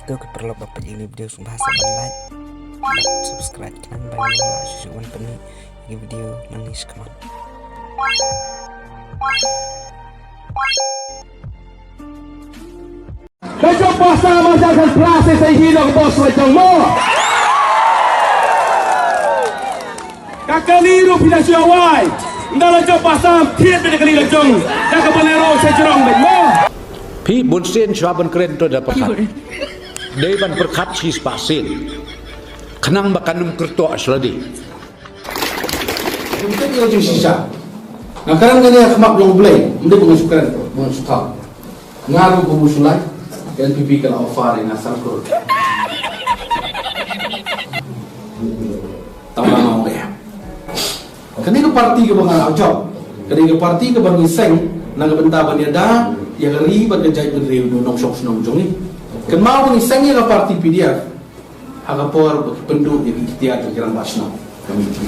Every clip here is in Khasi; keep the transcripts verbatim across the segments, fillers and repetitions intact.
To ki paralok ba peit ïa kane ka video sngewbha sa ban like bad subscribe khnang ba ngin lah shuh shuh ban pynmih ïa ki video nangne shakhmat. Ka jong Bah Sam, ka jong Bah Sam, sa hi na ka bos la jong mo. Ka kali ruh phi da shuwa wai. Nda la jong Bah Sam, thied bad ka kali la jong. Da ka Bolero sa jrong bad mo. Phi bun sien shuwa ban kren to da pyrkhat. Dei ban pyrkhat shispah sien. Khnang ba kan ym kyrtoh shuh lade. Kumta ïa jingshisha. Nga kren kane ha khmat long U Blei, ym dei ba nga shu kren, ba nga shu thaw. Nga ruh ba nga shu lai, N P P ka la offer ïa nga san klur. Tang ba nga ong ïa. Kane ka parti kaba nga la jop. Kane ka parti kaba ngi seng na ka bynta ban ïada ïa ka ri bad ka jaitbynriew, nongshong shnong jong ngi. Kynmaw ba ngi seng ïa ka parti P D F ha ka por ba ki pynduh ïa ki iktiar jong ki rangbah shnong. Kane ka parti,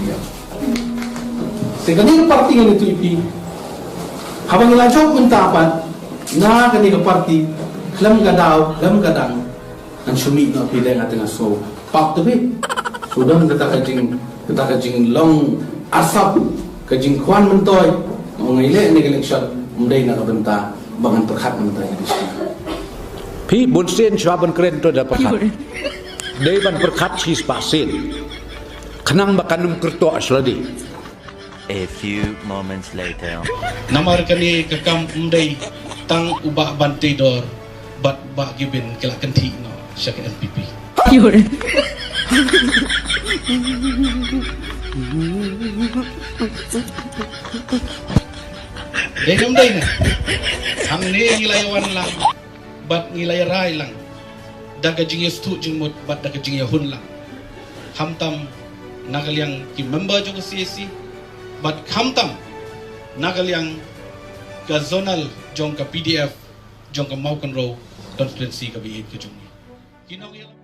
kane ka parti ngan ïathuh ïa phi. Haba ngi la jop mynta pat na kane ka parti, khlem ka daw, khlem ka dang, ngan shu mih noh phi, leh nga te nga sngew pap te phi. Shu don kata ka jing, kata ka jinglong arsap, ka jingkwah myntoi. Nga ong ngi leh ne ka election, ym dei na ka bynta ba ngan pyrkhat mynta ïa ka election. Phi bun sien shuwa ban kren to da pyrkhat. Dei ban pyrkhat shispah sien. Khnang ba kan ym kyrtoh shuh lade. A few moments later. Namar kane ka kam ym dei tang u Bah Banteidor bad Bah Given ki la kynthih noh sha ka N P P. Dei ne ym dei ne? Hangne ngi la ïa wan lang bad ngi la ïa rai lang da ka jingïasngewthuh jingmut bad da ka jingïahun lang. Khamtam na ka liang ki member jong ka C A C bad khamtam na ka liang ka zonal jong ka P D F jong ka Mawkynrew constituency kaba ïeit ka jong ngi. Ki nongïalam